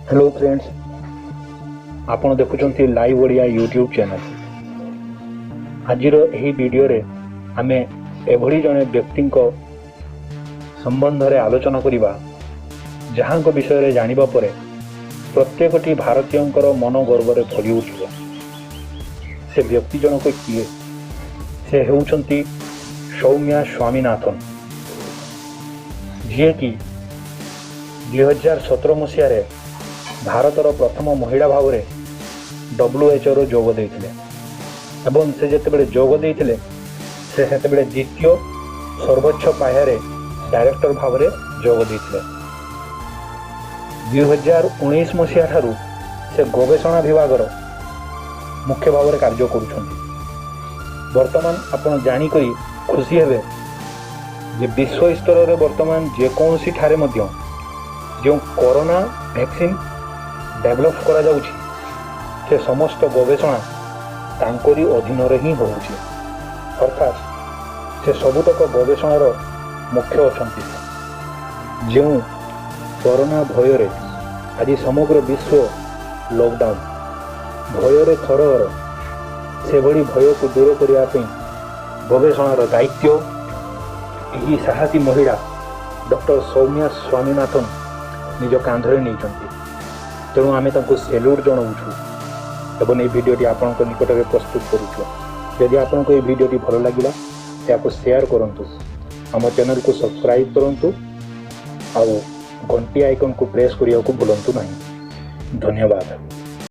Hello friends, ଆପଣ ଦେଖୁଛନ୍ତି live Odia YouTube channel. ଆଜିର ଏହି ଭିଡ଼ିଓରେ ଆମେ ଏଭଳି ଜଣେ ବ୍ୟକ୍ତିଙ୍କ ସମ୍ବନ୍ଧରେ ଆଲୋଚନା କରିବା, ଯାହାଙ୍କ ବିଷୟରେ ଜାଣିବା ପରେ ପ୍ରତ୍ୟେକଟି ଭାରତୀୟଙ୍କର ମନ ଗର୍ବରେ ଭରି ଉଠିବ। ସେ ବ୍ୟକ୍ତି ଜଣକ କିଏ? ସେ ହେଉଛନ୍ତି ସୌମ୍ୟା ସ୍ୱାମୀନାଥନ, ଯିଏକି 2017 ମସିହାରେ ଭାରତର ପ୍ରଥମ ମହିଳା ଭାବରେ ଡବ୍ଲ୍ୟୁଏଚ୍ଓର ଯୋଗ ଦେଇଥିଲେ ଏବଂ ସେ ଯେତେବେଳେ ଯୋଗ ଦେଇଥିଲେ, ସେ ସେତେବେଳେ ଦ୍ୱିତୀୟ ସର୍ବୋଚ୍ଚ ପାହ୍ୟାରେ ଡାଇରେକ୍ଟର ଭାବରେ ଯୋଗ ଦେଇଥିଲେ। 2019 ମସିହା ଠାରୁ ସେ ଗବେଷଣା ବିଭାଗର ମୁଖ୍ୟ ଭାବରେ କାର୍ଯ୍ୟ କରୁଛନ୍ତି। ବର୍ତ୍ତମାନ ଆପଣ ଜାଣିକରି ଖୁସି ହେବେ ଯେ ବିଶ୍ୱ ସ୍ତରରେ ବର୍ତ୍ତମାନ ଯେକୌଣସି ଠାରେ ମଧ୍ୟ ଯେଉଁ କରୋନା ଭ୍ୟାକ୍ସିନ୍ ଡେଭଲପ୍ କରାଯାଉଛି, ସେ ସମସ୍ତ ଗବେଷଣା ତାଙ୍କରି ଅଧୀନରେ ହିଁ ହେଉଛି। ଅର୍ଥାତ୍ ସେ ସବୁତକ ଗବେଷଣାର ମୁଖ୍ୟ ଅଛନ୍ତି। ଯେଉଁ କରୋନା ଭୟରେ ଆଜି ସମଗ୍ର ବିଶ୍ୱ ଲକଡାଉନ୍ ଭୟରେ ଥରହର, ସେଭଳି ଭୟକୁ ଦୂର କରିବା ପାଇଁ ଗବେଷଣାର ଦାୟିତ୍ୱ ଏହି ସାହସୀ ମହିଳା ଡକ୍ଟର ସୌମ୍ୟା ସ୍ୱାମୀନାଥନ ନିଜ କାନ୍ଧରେ ନେଇଛନ୍ତି। ତେଣୁ ଆମେ ତାଙ୍କୁ ସେଲ୍ୟୁଟ୍ ଜଣାଉଛୁ ଏବଂ ଏହି ଭିଡ଼ିଓଟି ଆପଣଙ୍କ ନିକଟରେ ପ୍ରସ୍ତୁତ କରୁଛୁ। ଯଦି ଆପଣଙ୍କୁ ଏହି ଭିଡ଼ିଓଟି ଭଲ ଲାଗିଲା, ଏହାକୁ ସେୟାର କରନ୍ତୁ, ଆମ ଚ୍ୟାନେଲକୁ ସବସ୍କ୍ରାଇବ୍ କରନ୍ତୁ ଆଉ ଘଣ୍ଟି ଆଇକନ୍କୁ ପ୍ରେସ୍ କରିବାକୁ ଭୁଲନ୍ତୁ ନାହିଁ। ଧନ୍ୟବାଦ।